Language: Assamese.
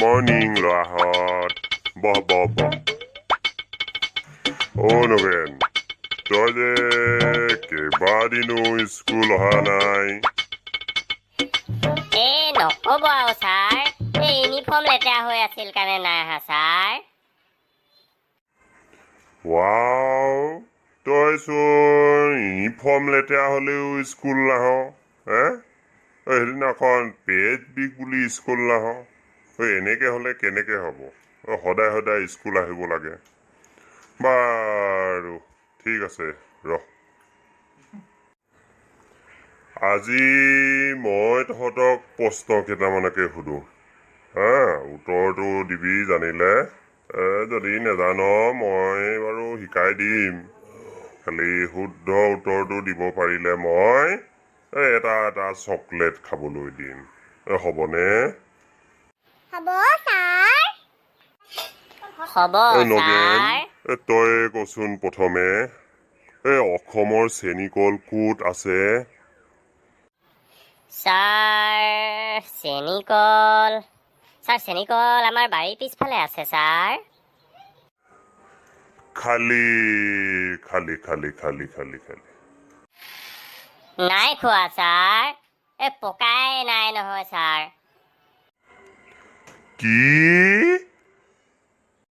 মৰ্ণিং ল'ৰাহঁত, বহ বহ বহ। অ' নগেন, তই যে কেইবাদিনো স্কুল অহা নাই। এই নক'ব আৰু ছাৰ, এই ইউনিফৰ্ম লেতেৰা হৈ আছিল কাৰণে নাই অহা ছাৰ। ৱাও, তইচোন ইউনিফৰ্ম লেতেৰা হ'লেও স্কুল নাহ হে। ঐ, সেইদিনাখন পেট বিষ বুলি স্কুল নাহ। ঐ, এনেকে হ'লে কেনেকে হ'ব? ঐ, সদায় সদায় স্কুল আহিব লাগে। বাৰু ঠিক আছে, ৰহ, আজি মই তহঁতক প্ৰশ্ন কেইটামানকে সুধো। হা, উত্তৰটো দিবি জানিলে। যদি নেজান, মই বাৰু শিকাই দিম। খালি শুদ্ধ উত্তৰটো দিব পাৰিলে মই এটা এটা চকলেট খাবলৈ দিম। হ'বনে? হ'ব ছাৰ। হ'ব। এই নগেন, ছাৰ। তই কচোন প্ৰথমে, এই অসমৰ চেনীকল ক'ত আছে? ছাৰ, চেনীকল, ছাৰ, চেনীকল আমাৰ বাৰীৰ পিছফালে আছে ছাৰ। খালি খালি খালি খালি খালি খালি। নাই খোৱা ছাৰ, এই পকাই নাই নহয় ছাৰ। কি?